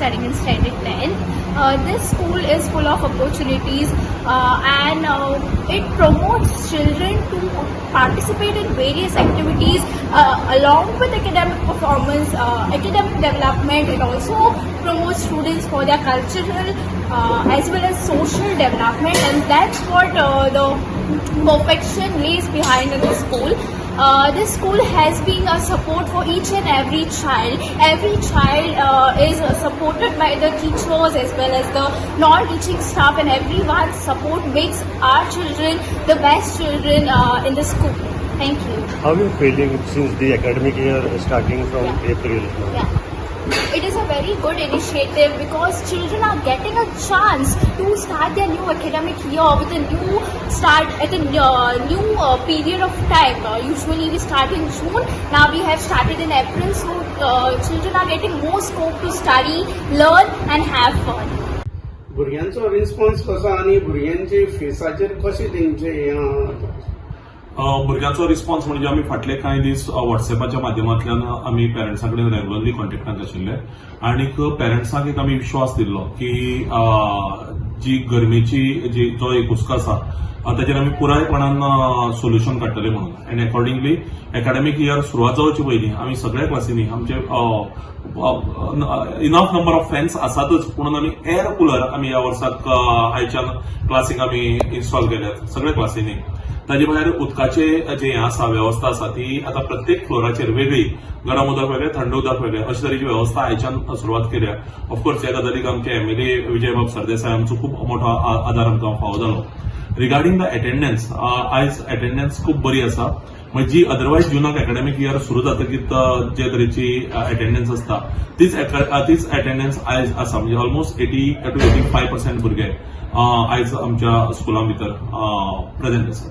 studying in standard 10. This school is full of opportunities and it promotes children to participate in various activities along with academic performance, academic development. It also promotes students for their cultural as well as social development, and that's what the perfection lays behind in the school. This school has been a support for each and every child. Every child is supported by the teachers as well as the non-teaching staff, and everyone's support makes our children the best children in the school. Thank you. How are you feeling since the academic year starting from April now? Yeah. It is a very good initiative because children are getting a chance to start their new academic year with a new start at a new period of time. Usually we start in June. Now we have started in April, so children are getting more scope to study, learn, and have fun. भुरग्यांचो response कसो आनी भुरग्यांची फिसाचेर कशें तेंचे हें? भुरग्यांचो response म्हणजे आमी फाटले कांय दीस वॉट्सॅपाच्या माध्यमांतल्यान आमी पेरंट्सां कडेन रेगुलरली कॉन्टेक्टांत आशिल्ले आनीक पेरंट्सांक एक आमी विश्वास दिल्लो की जी गरमेची जी जो एक हुस्को आसा, ताचेर आमी पुरायपणान सोल्युशन काडटले म्हणून. आनी अकॉर्डिंगली एकाडेमीक इयर सुरवात जावचे पयलीं आमी सगळ्या क्लासींनी आमचे इनफ नंबर ऑफ फॅन्स आसातच, पूण आमी एअर कुलर आमी ह्या वर्साक आयच्यान क्लासीक आमी इन्स्टॉल केल्यात सगळ्या क्लासींनी. ताजे भायर उदकाचे जे हें आसा, वेवस्था आसा, ती आतां प्रत्येक फ्लोराचेर वेगळी, गरम उदक वेगळें, थंड उदक वेगळें, अशे तरेची वेवस्था आयच्यान सुरवात केल्या. ऑफकोर्स ह्या गजालीक आमचे एमएलए विजयबाब सरदेसाय आमचो खूब मोठो आदार आमकां फावो जालो. रिगार्डिंग the attendance, आयज अटेंडन्स खूब बरी आसा. म्हणजे जी अदरवायज जुनाक एकाडेमीक इयर सुरू जातकीर जे तरेची अटेंडन्स आसता, तीच अटेंडन्स आयज आसा. म्हणजे almost 80 to 85% भुरगे आयज आमच्या स्कुलां भितर प्रेझेंट आसात.